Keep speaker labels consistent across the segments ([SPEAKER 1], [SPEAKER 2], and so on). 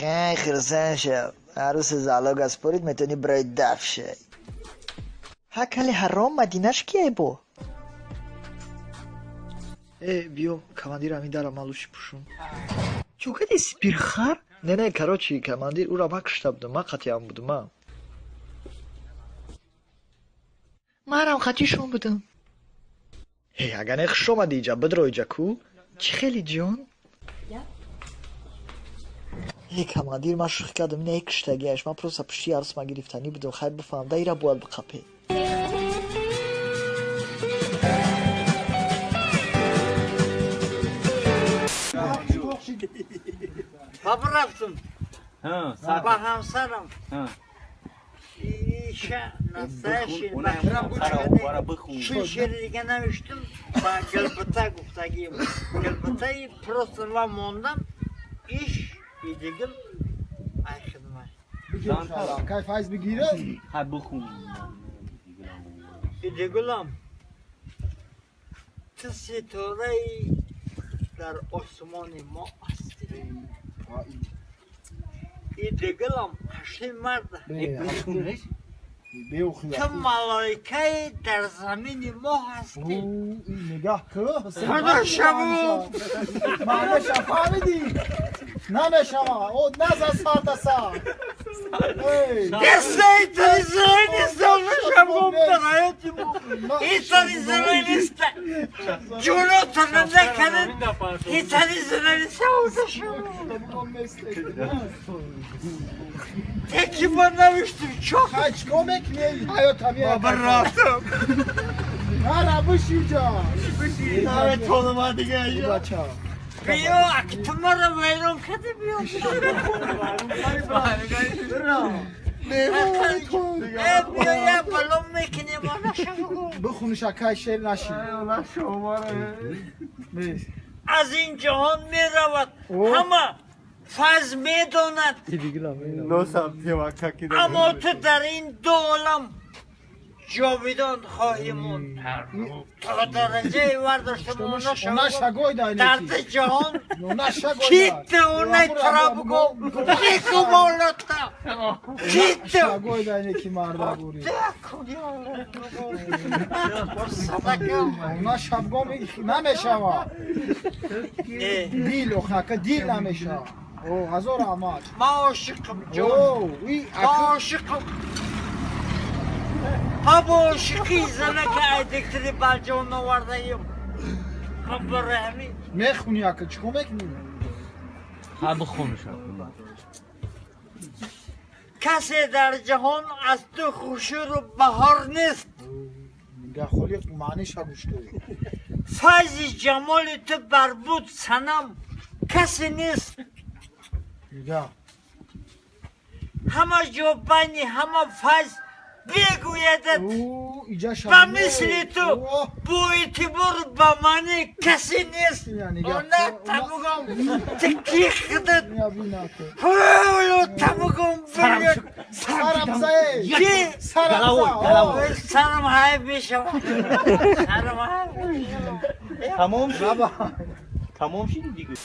[SPEAKER 1] Хай, хурсанд шав. Арӯси залог аспорид, метавонӣ барои даф шай. Ҳа, кали ҳаром, Мадинаш кияй бо? Э, биё, командир, ҳамин дара ман лучше пӯшум. Чӯ кади, спирхар? Не, не, короче, командир, ӯра ман кушта будам, ман қатиам будам, ман. Манам қатишон будам. Э, агар не, хуш омадӣ иҷа, бидро иҷа ку? Чӣ хели, ҷон? Э, командир, ман шӯхӣ кардам, не куштагиаш, ман просто пушти арӯсма гирифтанӣ будам, хай бифаҳм, да ира бояд биқапе.
[SPEAKER 2] Баба рафтум ба ҳамсарам. Иша настоящий чун шери дига навиштум, ба Гилбита гуфтагием. Гилбитаи просто ва мондам иш идигил ай хидмат.
[SPEAKER 3] Кай файз бигирад?
[SPEAKER 4] Ха, бихун.
[SPEAKER 2] Идигулам, ту ситораи дар осмони мо ҳастӣ. Идигулам, ҳашти мард, ту малоикаи дар замини мо ҳастӣ.
[SPEAKER 3] Нигоҳ кӯ.
[SPEAKER 2] Худо шабу.
[SPEAKER 3] Маънаша фаҳмидӣ? Намешава. О, наза сар да сар.
[SPEAKER 2] Дестаи тани нест, шабгом дар ҳаёти мо итани зана нест. Ҷунотана накард, итани зана нест. Теки ман навиштум чо.
[SPEAKER 3] Хай, чикор мекунӣ? Ҳаётам я.
[SPEAKER 2] Баба рафтам.
[SPEAKER 3] Ҳара, биши ҷа.
[SPEAKER 2] Наметонам дига.
[SPEAKER 3] Бача.
[SPEAKER 2] Биё, ту маро вайрон кардӣ, биё. Биё, я балом мекунем, наша бугу.
[SPEAKER 3] Бихуниш, акай, шер наши.
[SPEAKER 2] Аз ин ҷаҳон меравад, ҳама файз медонад, аммо ту дар ин ду олам ҷовидон хоҳӣ монд. То дараҷае вардошта дарди ҷаҳон китта онай тара буго кику болота китта.
[SPEAKER 3] Шабгом намешава. Дил охака дил намешава. О, ҳазор раҳмат.
[SPEAKER 2] Ман ошиқам, ҷон, ман ошиқам. Ма бо ошиқии занака айдиктири балҷон овардаем. Ман барои ҳамин.
[SPEAKER 3] Мехунӣ, ака, чикор мекунӣ?
[SPEAKER 4] Ха, бихунш.
[SPEAKER 2] Касе дар ҷаҳон аз ту хушуру баҳор нест.
[SPEAKER 3] Нигоҳ, холиқ маъниша гӯш кун.
[SPEAKER 2] Файзи ҷамоли ту барбуд, санам, касе нест.
[SPEAKER 3] Нигоҳ.
[SPEAKER 2] Ҳама ҷо байни ҳама файз бегӯядат, ба мисли ту боэътибору ба маъни касе нест. Она табугом, ту ки худат ҳоло табугом. Ки сарам ҳайб мешавад, сарам ҳайб.
[SPEAKER 4] Тамом шуд, тамом шуди дига.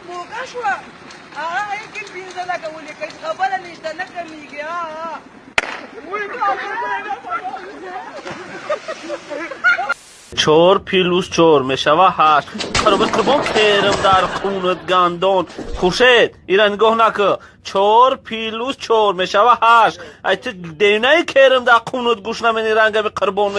[SPEAKER 5] موقع شوه هغه کې پنځه لکه ولیکئ، خبره نشته، نه کمېږي.
[SPEAKER 4] Чор плюс чор мешава ҳашт. Қароби қурбон, керм дар хунат гандон. Хуршед, ира нигоҳ накӣ. Чор плюс чор мешава ҳашт. Ай, ту девнаи, керм дар хунат, гӯш намени, рангами қурбон.